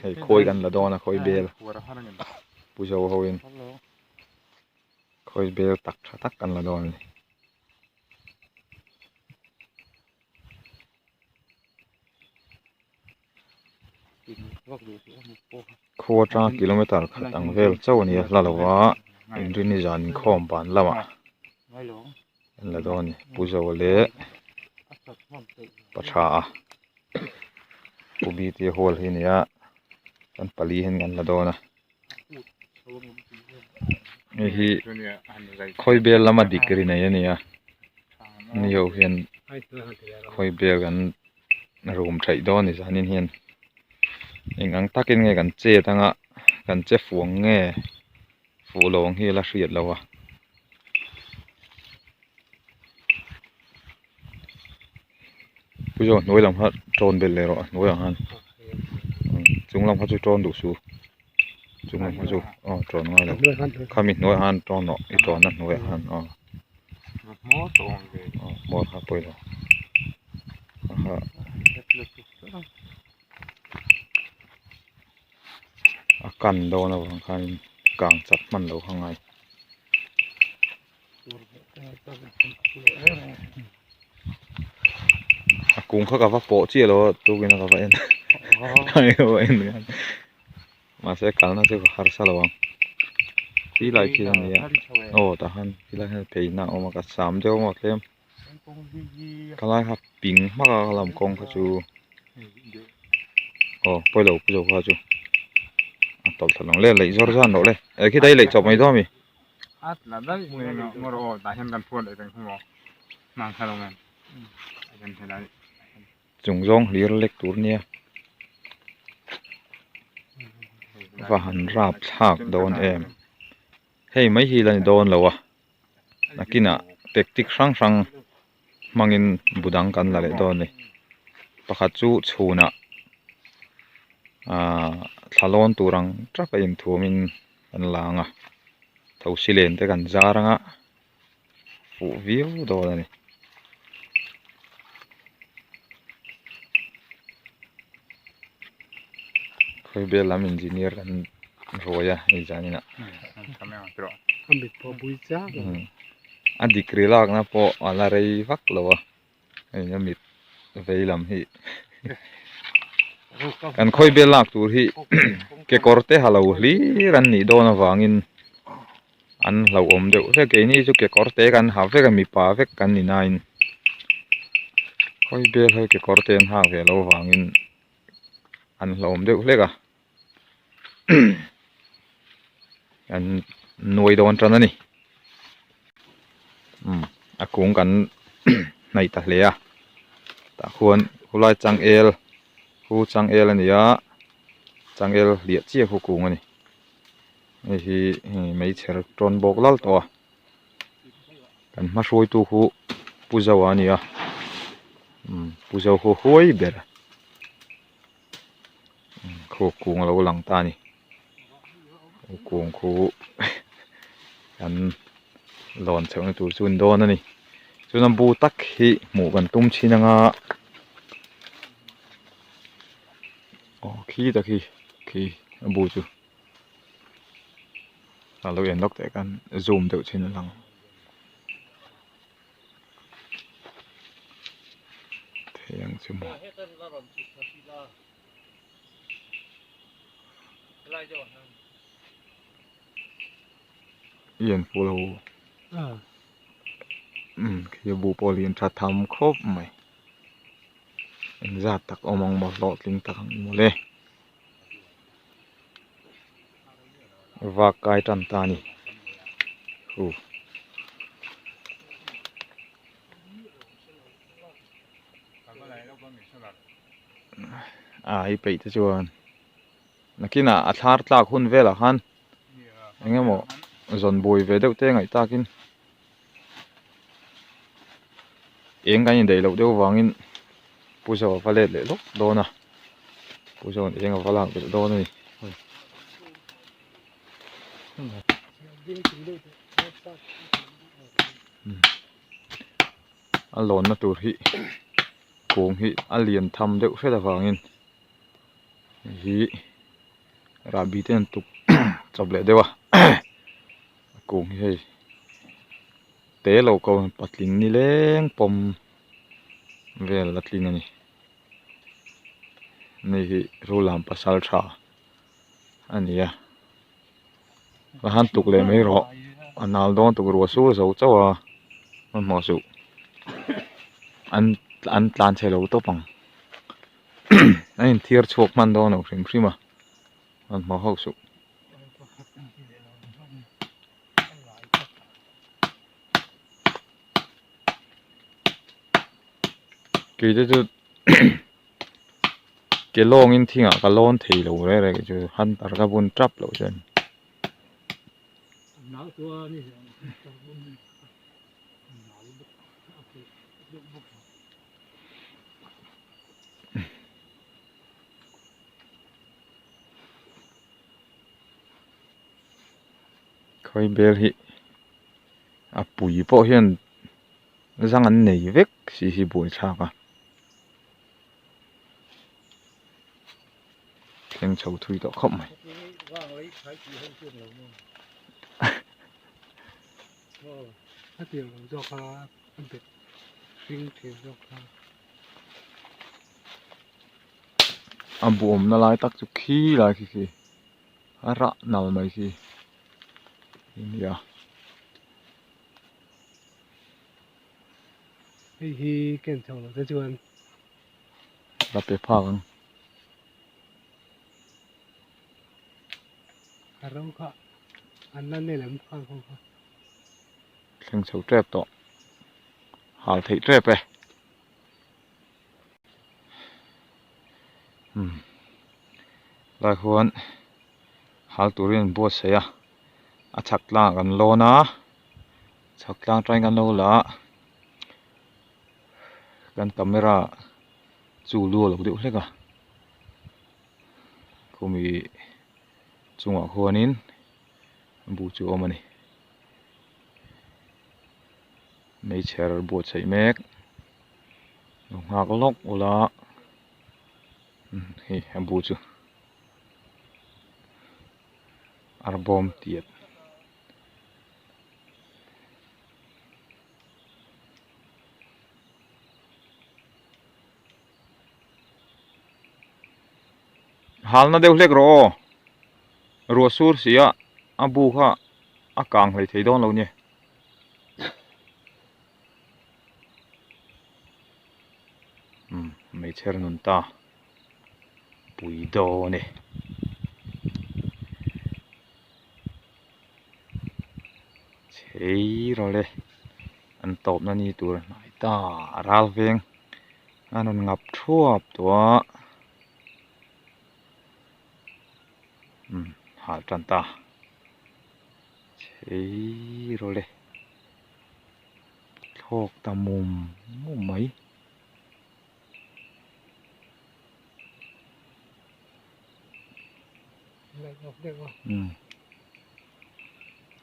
Hei khawi kan la dawn a khawi bel pu zo ho in khawi bel tak tha tak kan la dawn a ni. Khua atanga kilometer khat ang vel chauh a ni a hla lo a inrini zan inkhawm ban lamah an la dawn a ni pu zo leh pa tha a pu bta hall hi a ni a kan pali hian kan la dawn a hei hi khawibel lama degree nei a ni a ni ho hian khawibel kan room theih dawn a ni zanin hian eng ang takin nge kan chet anga kan che fuang nge fuh lo ang hi a la hriat loh a. Pu zawk hnuai lam kha tawn belh leh rawh a hnuaiah khan chung lam kha chu tawn duh suh chung lam kha chu aw tawn ngai lo khami hnuaiah khan tawn rawh i tawnna hnuaiah khan aw aw hmawr kha pawilo a kan dawn avang khanin kang chat hman loh kha ngai. A kung kha ka va pawh chiah lo a tukin a ka va en ka va en mahse kalna chu ka harsa lo ang khi lai khi a nia aw tah khan khilai hian phei na a awm a ka sam deuh a tlem khalai kha ping hmak a lam kawng kha chu aw pawilo pu zo kha chu a tawlh thla lang le leih zawr zan loh le eh khita i leih chawp mai dawn a mi. Chung zawng hlir lek tur nia va han rap thlak dawn em hei mai hi la ni dawn lo a nakinah tactic hrang hrang hmangin bu dang kan la leh dawn a ni pakhat chu chhunah ahh thla lawn tur ang tap a inthuamin kan la ang a thosi len te kan zar ang a fuh viau dawn a ni. Khawibel lam engineer kan ruai a hei zanin ah a degree lakna pawh a la rei vak lo a hei a mit vei lam hi kan khawibel lak tur hi kekawr te ha lo hlir an nih dawn avangin an hlauhawm deuh vek keini chu kekawr te kan ha vek a mipa vek kan ni nain khawibel ho kekawr te an hak ve loh avangin an hlauhawm deuh hlek a an nuai dawn tan a ni umm a kung kan hnaih ta hle a tah khuan khulai changel khu changel a ni a changel hliah chiah khu kung a ni hei hi hei meichher tawn bawk lal tawh a kan hma hruaitu khu pu Zoa a ni a umm pu Zo khu huai ber khu kung a lo lang ta a ni kung khu kan lawn chhoh na tur chu an dawn a ni chuan a bu tak hi hmuh kan tum thin anga aw khi tak hi khi a bu chu a lo en lawk teh khan zoom deuh chin a lang. Thei ang chu maw. I en fuh lo umm khi a bu pawh lian tha tham khawp mai engzat tak awm ang maw hlawhtling tak ang maw le. Vak kai tan ta a ni hu a i peih te chuan nakinah a thlar tlak hun velah khan eng emaw zawn buai ve deuh te ngaih takin eng kan indaih loh deuh avangin Pu Zoa va let leh lawk dawn a Pu Zoa'n eng a va lak belh dawn a ni. A lawnna tur hi kung hi a lian tham deuh hret avangin hei hi. Rahbi te an tuk chawp leh deuh a a kung hi hei te lo ko patling ni leng pawm vel a tling a ni ni hi Rulam pasal tha a ni a a han tuk leh mai rawh a nal dawn tuk ruah sur zo chauh a hmanhmawh suh an an tlan chhe lo tawp ang. A inthiar chhuak hman dawn lo hrim hrim a an hma hauh suh. Kei te chu ke lawngin thingah ka lawn thei lo reng reng chu hunter ka bun tap loh chuan. Khawi bel hi a pui pawh hian zang an nei vek si hi buaithlak a thleng chho thui tawh khawp mai. A bu awmna lai tak chu khi lai khi khi a rah nal mai khi nia. Hei hi ken chho lo te chuan la pe phak ang. A ro kha an la nei lem phak ho kha. Thleng chho tep tawh. Hal theih tep e. Umm lai khuan hal turin an buatsaih a a chhak tlangah kan lawn a chhak tlang atangin kan lo la a kan camera chu lu a lo deuh hlek a khumi chungah khuanin bu chu a awm a ni. Meichher buatsaih mek lo nghak lawk ula hei a bu chu arbawm tiat halna deuh hlek rawh aw ruah sur si a a bu kha a kang hlei thei dawn lo nia. Umm hmeichher nun ta pui dawn e. Chhei rawlh e an tawpna ni tur a hnai ta a ral veng a rawn ngap thuap tawh a umm hal tan ta. Chhei rawlh e thlawk ta mum mum mai. Umm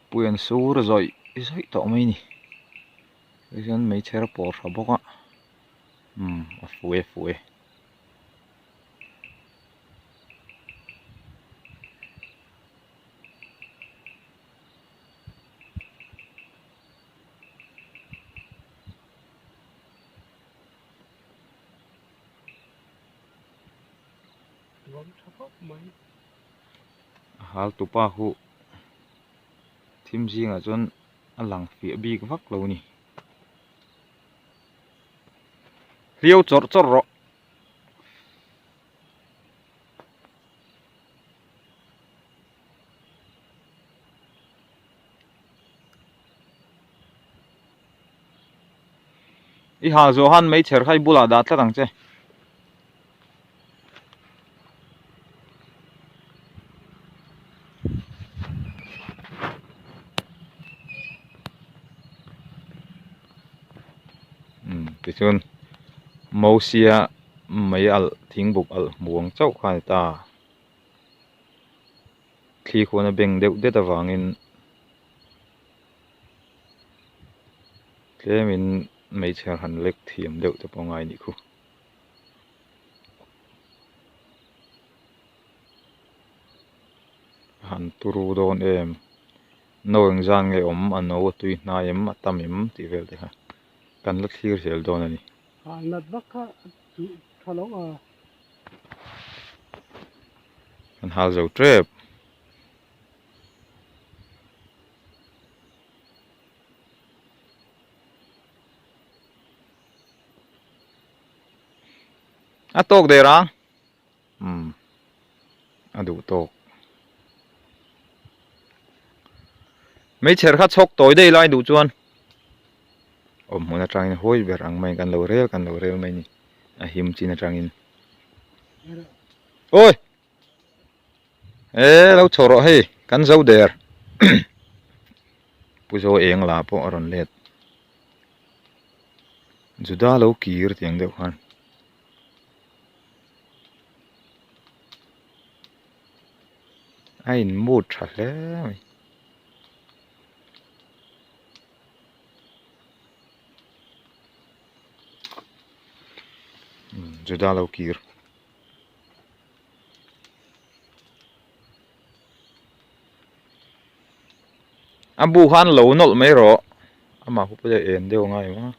pui an sur zawih zawih tawh mai a ni tichuan meichher a pawh tha bawk a umm a fu e fu e. A hal tupa hu thim zingah chuan a lang fiah bik vak lo a ni. Hliau chawrh chawrh rawh. I ha zawh han meichher kha i bulah dah tlat ang che. Umm tichuan Mosia Mei alh thingbuk alh hmu ang chauh kha a ni ta. Thli khuan a beng deuh det avangin tlemin hmeichhe han lek thiam deuh te pawh a ngai a nih khu. han turu dawn em no engzan nge awm a no a tui hnai em a tam em tih vel te kha kan la thlir zel dawn a ni. A nat vak kha chu tha lo a. Kan hal zo tep. A tawk der ang umm a duh tawk meichher kha chhawk tawi daih lai duh chuan awm hmun atangin hawi ber ang mai kan lo rel kan lo rel mai a ni a him chin atangin awi e lo chho rawh hei kan zo der pu zo eng la pawh a rawn let. Juda lo kir tiang deuh khan a in mut tha hle mai. Juda lo kir. A bu khan lo nawlh mai rawh amah khu pawh en deuh a ngai ang a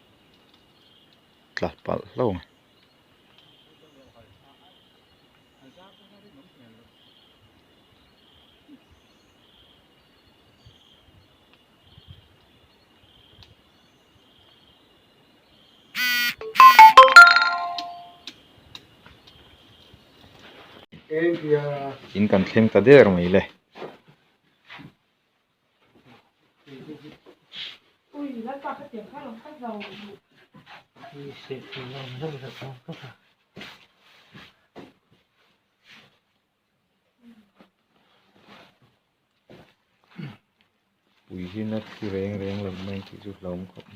tla palh hlauh ang. In kan thleng ta der mai le. Pui hi na thi reng reng lo mai tih chu hlauhawm khawp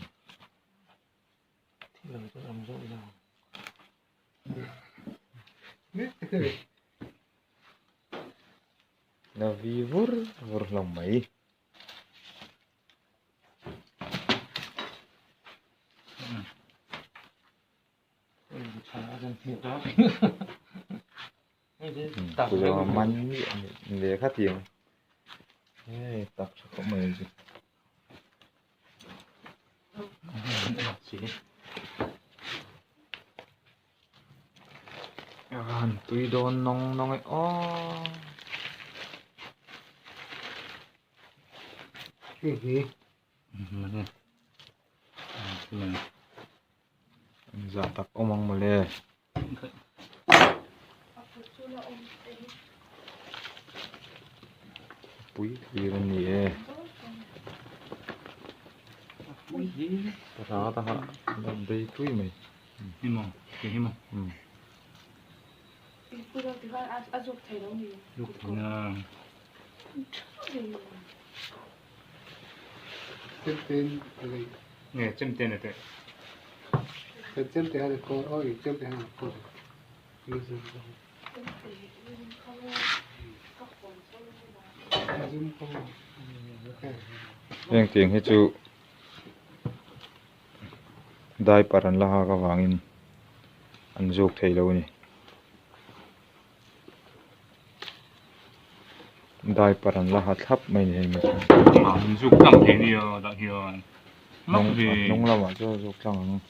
mai. La vi vur vur hlawm mai. Man ve kha tiang hei tak tha khawp mai chu han tui dawn nawng nawng e aw Engzah tak awm ang mawle. Pui hlir a ni e. Rata kha a bei tui mai. Heng tiang hi chu diaper an la hak avangin an zuk thei lo a ni. Diaper an la ha thlap mai a ni hei hnung lamah chuan zuk tlang ang.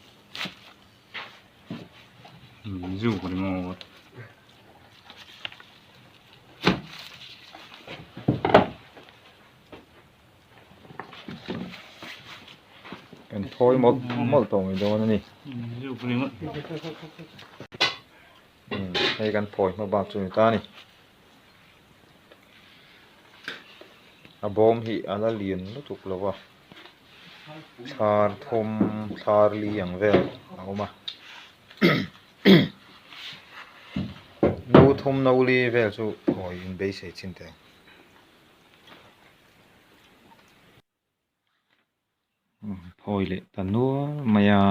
Kan thawi mawlh mawlh tawh mai dawn a ni. Hei kan phawi hma bak chu ni ta a ni. A bawm hi a la lian lutuk lo a thlar thum thlar li ang vel a awm a no thum no li vel chu phawi in beisei chin teh ang. Phawi leh ta nual mai a.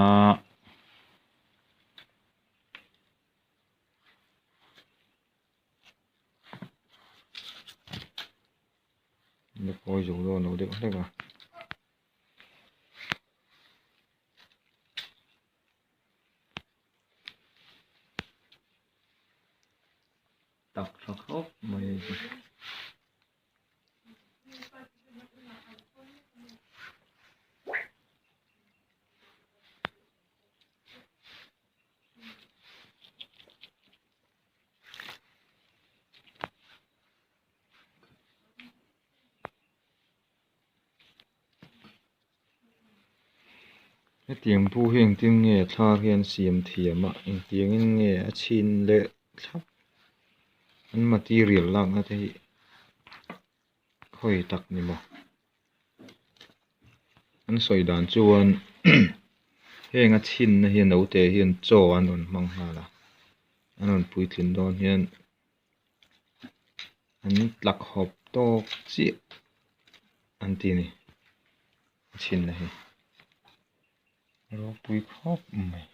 La phawi zo dawn lo deuh hlek a. Tak tha khawp mai a. Hetiang bu hi engtin nge thla hian siam thiam a engtiangin nge a chhin leh thlap an material lakna te hi khawi tak ni maw an sawi dan chuan heng a chhinna hi naute hian chaw an rawn hmang nghal a an rawn puitlin dawn hian an tla khawp tawk chiah an ti a ni a chhinna hi ropui khawp mai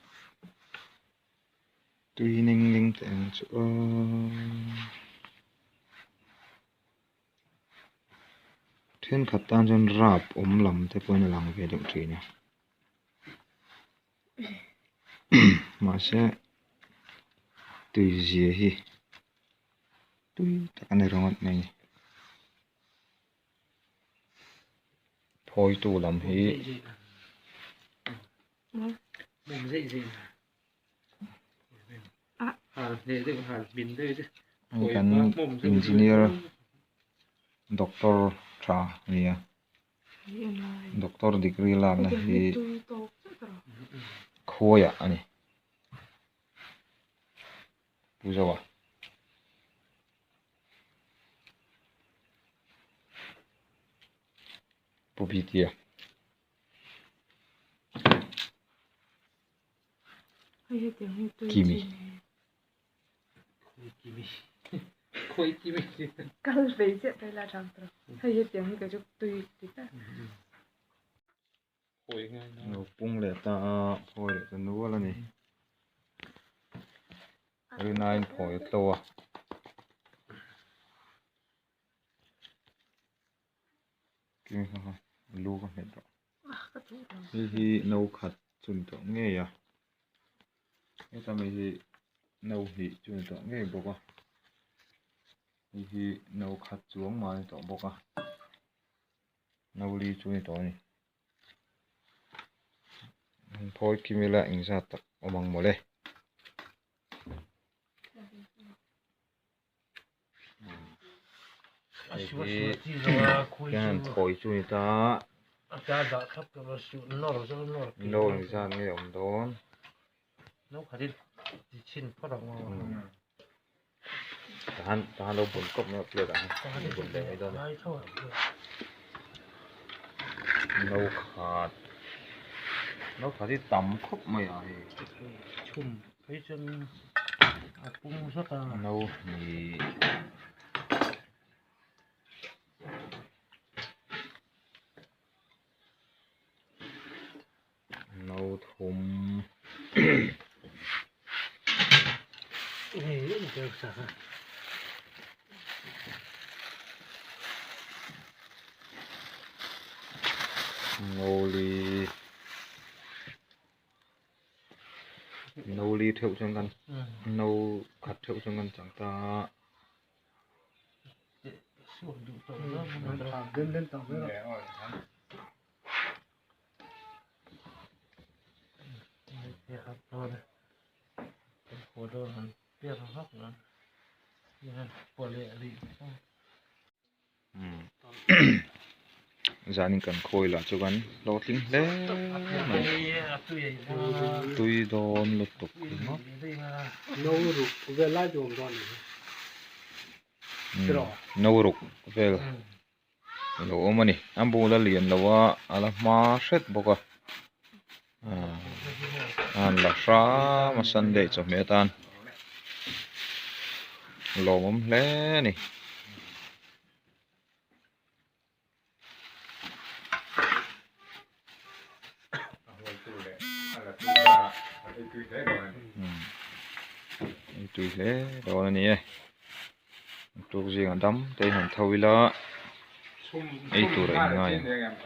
tui ning ling teh ang chu aww thenkhat tan chuan rap awm lam te pawhin a lang ve deuh thin a mahse tui zia hi tui tak a ni ringawt mai a ni phawitu lam hi hei kan engineer doctor tha a ni a. Doctor degree lakna hi khuaiah a ni Pu Zoa. Pu Bta. Kimi. Lo pung leh ta a phawi leh ta nual a ni rinain phawi a tlo a. Lu ka hmet rawh hei hi no khat chu ni tawh ngei a heta mi hi no hnih chu ni tawh ngei bawk a hei hi no khat chuang mah a ni tawh bawk a no li chu a ni tawh a ni phawi kim ila engzat tak awm ang mawle. Hian thawi chu ni ta no engzat nge awm dawn tahan tahan lo bun kawp mai a plate ah hian bun leh mai dawn a no khat no khat hi tam khawp mai a hei. No hnih no thum no li. No li theuh chuan kan no khat theuh chuan kan chang ta a. Zanin kan khawi lah chu kan hlawhtling hle mai tui dawn lutuk ringawt no ruk vel a lo awm a ni a bul a lian lo a a la hma hret bawk a an la hram a sunday chawhmeh atan lawmawm hle a ni. Tui hle dawn a ni e tuk zingah dam te hi han tho ila ei tur a inngai ang.